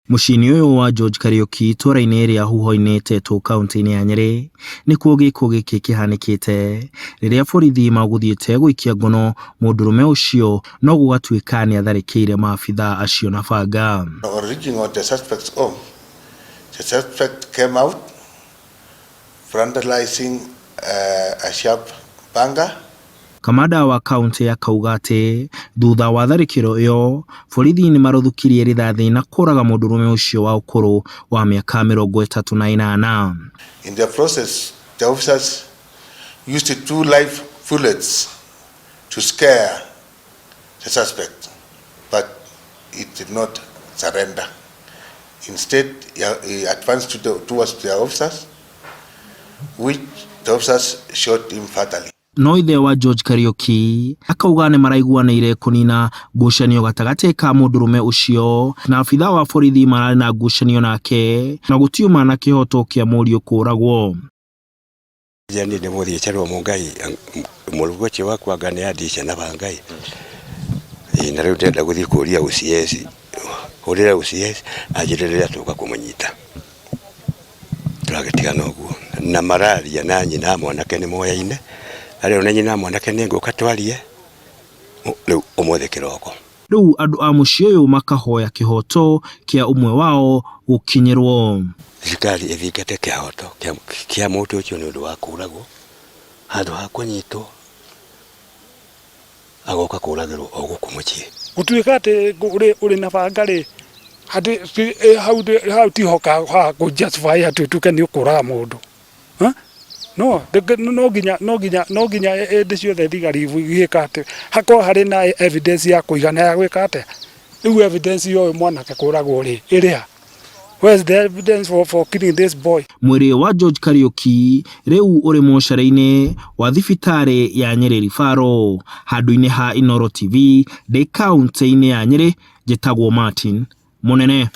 Mũciĩ-inĩ ũyũ wa George Kariuki itũũra-inĩ rĩa Huho-inĩ Tetu kaũntĩ-inĩ ya Nyĩrĩ nĩkuo gĩko gĩkĩ kĩhanĩkĩte rĩrĩa borithi magũthiĩte gũikia ngono mũndũrũme ũcio no gũgatuĩka nĩ atharĩkĩire maabithaa acio na banga. On reaching on the suspect's home, the suspect came out brandishing a sharp panga. Kamanda wa kauntĩ akauga atĩ thutha wa tharĩkĩro ĩyo, borithi nĩ maruthũkirie rithathi na kũraga mũndũrũme ũcio wa ũkũrũ wa mĩaka 38. In the process, the officers used two live bullets to scare the suspect, but he did not surrender. Instead, he advanced towards the officers, which the officers shot him fatally. No ithe wa George Kariuki akauga nĩ maraiguanĩire kũnina ngucanio gatagatĩ ka mũndũrũme ũcio na abithaa wa borithi mararĩ na ngucanio nake na gũtiuma na kĩhoto kĩa mũriũ kũragwo. Niĩ nĩ mũthiĩte Mũngai mũrugo ũcio wakwa anga nĩ andica na bangai na rĩu ndĩrenda gũthiĩ kũria OCS hũrĩre OCS anjĩre rĩrĩa tũka kũmũnyita tũragĩtigana ũguo na mararia na nyina mwanake nĩ moyaine na rĩu na nyina mwanake nĩ ngũka twarie rĩu ũmũthĩ kĩroko. Rĩu andũ a mũciĩ ũyũ makahoya kĩhoto kĩa ũmwe wao gũkinyĩrwo. Thirikari ĩthingate kĩhoto kĩa mũndũ ũcio nĩ ũndũ wa kũragwo handũ ha kũnyitwo agoka kũragĩrwo o gũkũ mũciĩ. Gũtuĩka atĩ ũrĩ na banga rĩ, hau hau tiho ha kũ justify atĩ ũtuĩke nĩ ũkũraga mũndũ. No no nginya no nginya no nginya hĩndĩ ciothe thigari igĩka atĩ hakorwo harĩ na evidence ya kũigana ya gwĩka atĩa. Rĩu evidence ya ũyũ mwanake kũragwo rĩ ĩrĩ ha? Where is the evidence for killing this boy? Mwĩrĩ wa George Kariuki rĩu ũrĩ mocarĩ-inĩ wa thibitarĩ ya Nyĩrĩ Referral. Handũ-inĩ ha Inooro TV ndĩ kaũntĩ-inĩ ya Nyĩrĩ, njĩtagwo Martin Mũnene.